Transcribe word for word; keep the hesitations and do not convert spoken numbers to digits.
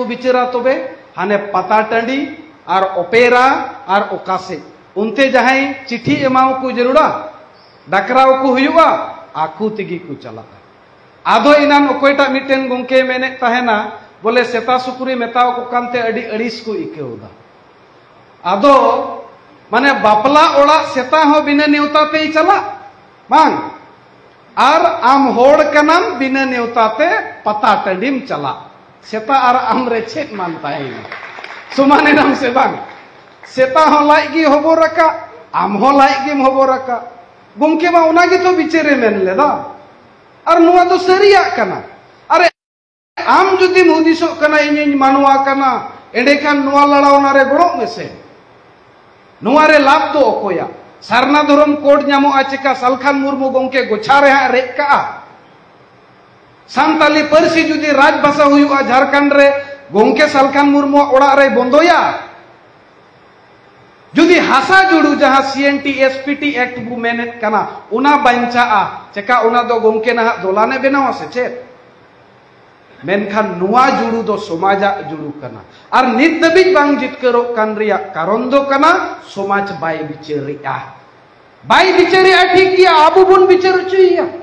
ᱵᱤᱪᱟᱹᱨᱟ ᱛᱚᱵᱮ? ᱦᱟᱱᱮ ᱯᱟᱛᱟ ᱴᱟᱺᱰᱤ ᱟᱨ ᱚᱯᱮᱨᱟ ᱟᱨ ᱚᱠᱟ ᱥᱮᱫ? ᱚᱱᱛᱮ ᱡᱟᱦᱟᱸᱭ ᱪᱤᱴᱷᱤ ᱮᱢᱟᱣ ᱠᱚ ᱡᱟᱹᱨᱩᱲᱟ, ᱰᱟᱠᱨᱟᱣ ᱠᱚ ᱦᱩᱭᱩᱜᱼᱟ, ᱟᱠᱚ ᱛᱮᱜᱮ ᱠᱚ ᱪᱟᱞᱟᱜᱼᱟ᱾ ᱟᱫᱚ ᱮᱱᱟᱱ ᱚᱠᱚᱭᱴᱟᱜ ᱢᱤᱫᱴᱮᱱ ᱜᱚᱢᱠᱮ ᱢᱮᱱᱮᱫ ᱛᱟᱦᱮᱱᱟ, ᱵᱚᱞᱮ ᱥᱮᱛᱟ ᱥᱩᱠᱨᱤ ᱢᱮᱛᱟᱣ ᱠᱚ ᱠᱟᱱᱛᱮ ᱟᱹᱰᱤ ᱟᱹᱲᱤᱥ ᱠᱚ ᱟᱹᱭᱠᱟᱹᱣ ᱮᱫᱟ᱾ ᱟᱫᱚ ᱢᱟᱱᱮ ᱵᱟᱯᱞᱟ ᱚᱲᱟᱜ ᱥᱮᱛᱟ ᱦᱚᱸ ᱵᱤᱱᱟᱹ ᱱᱮᱣᱛᱟ ᱛᱮᱭ ᱪᱟᱞᱟᱜ? ᱵᱟᱝ᱾ ᱟᱨ ᱟᱢ ᱦᱚᱲ ᱠᱟᱱᱟᱢ, ᱵᱤᱱᱟᱹ ᱱᱮᱣᱛᱟ ᱛᱮ ᱯᱟᱛᱟ ᱴᱟᱺᱰᱤᱢ ᱪᱟᱞᱟᱜ? ᱥᱮᱛᱟ ᱟᱨ ᱟᱢ ᱨᱮ ᱪᱮᱫ ᱢᱟᱱ ᱛᱟᱦᱮᱸᱭᱮᱱᱟ? ᱥᱚᱢᱟᱱ ᱮᱱᱟᱢ ᱥᱮ ᱵᱟᱝ? ᱥᱮᱛᱟ ᱦᱚᱸ ᱞᱟᱡ ᱜᱮ ᱦᱚᱵᱚᱨ ᱟᱠᱟᱫ, ᱟᱢ ᱦᱚᱸ ᱞᱟᱡ ᱜᱮᱢ ᱦᱚᱵᱚᱨ ᱟᱠᱟᱫ᱾ ᱜᱚᱢᱠᱮ ᱢᱟ ᱚᱱᱟ ᱜᱮᱛᱚ ᱵᱤᱪᱟᱹᱨᱮ ᱢᱮᱱ ᱞᱮᱫᱟ᱾ ᱟᱨ ᱱᱚᱣᱟ ᱫᱚ ᱥᱟᱹᱨᱤᱭᱟᱜ ᱠᱟᱱᱟ᱾ ᱟᱨᱮ, ᱟᱢ ᱡᱩᱫᱤᱢ ᱦᱩᱫᱤᱥᱚᱜ ᱠᱟᱱᱟ ᱤᱧᱤᱧ ᱢᱟᱱᱣᱟ ᱠᱟᱱᱟ, ᱮᱸᱰᱮᱠᱷᱟᱱ ᱱᱚᱣᱟ ᱞᱟᱲᱟᱣᱱᱟ ᱨᱮ ᱜᱚᱲᱚᱜ ᱢᱮᱥᱮ᱾ ᱱᱚᱣᱟ ᱨᱮ ᱞᱟᱵᱷ ᱫᱚ ᱚᱠᱚᱭᱟᱜ? ᱥᱟᱨᱱᱟ ᱫᱷᱚᱨᱚᱢ ᱠᱳᱰ ᱧᱟᱢᱚᱜᱼᱟ ᱪᱮᱠᱟ? ᱥᱟᱞᱠᱷᱟᱱ ᱢᱩᱨᱢᱩ ᱜᱚᱢᱠᱮ ᱜᱚᱪᱷᱟ ᱨᱮ ᱦᱟᱸᱜ ᱨᱮᱡ ᱠᱟᱜᱼᱟ᱾ ᱥᱟᱱᱛᱟᱞᱤ ᱯᱟᱹᱨᱥᱤ ᱡᱩᱫᱤ ᱨᱟᱡᱽ ᱵᱷᱟᱥᱟ ᱦᱩᱭᱩᱜᱼᱟ ᱡᱷᱟᱲᱠᱷᱚᱸᱰ ᱨᱮ, ᱜᱚᱢᱠᱮ ᱥᱟᱞᱠᱷᱟᱱ ᱢᱩᱨᱢᱩᱣᱟᱜ ᱚᱲᱟᱜ ᱨᱮᱭ ᱵᱚᱱᱫᱚᱭᱟ? ᱡᱩᱫᱤ ᱦᱟᱥᱟ ᱡᱩᱲᱩ ᱡᱟᱦᱟᱸ C N T S P T act ᱵᱚ ᱢᱮᱱᱮᱫ ᱠᱟᱱᱟ, ᱚᱱᱟ ᱵᱟᱧᱪᱟᱜᱼᱟ, ᱪᱮᱠᱟ ᱚᱱᱟ ᱫᱚ ᱜᱚᱢᱠᱮ ᱱᱟᱦᱟᱜ ᱫᱚᱞᱟᱱᱮ ᱵᱮᱱᱟᱣᱟ ᱥᱮ ᱪᱮᱫ? ᱢᱮᱱᱠᱷᱟᱱ ᱱᱚᱣᱟ ᱡᱩᱲᱩ ᱫᱚ ᱥᱚᱢᱟᱡᱟᱜ ᱡᱩᱲᱩ ᱠᱟᱱᱟ᱾ ᱟᱨ ᱱᱤᱛ ᱫᱷᱟᱹᱵᱤᱡ ᱵᱟᱝ ᱡᱤᱛᱠᱟᱹᱨᱚᱜ ᱠᱟᱱ ᱨᱮᱭᱟᱜ ᱠᱟᱨᱚᱱ ᱫᱚ ᱠᱟᱱᱟ, ᱥᱚᱢᱟᱡᱽ ᱵᱟᱭ ᱵᱤᱪᱟᱹᱨᱮᱜᱼᱟ᱾ ᱵᱟᱭ ᱵᱤᱪᱟᱹᱨᱮᱜᱼᱟ, ᱴᱷᱤᱠ ᱜᱮᱭᱟ, ᱟᱵᱚ ᱵᱚᱱ ᱵᱤᱪᱟᱹᱨ ᱦᱚᱪᱚᱭᱮᱭᱟ᱾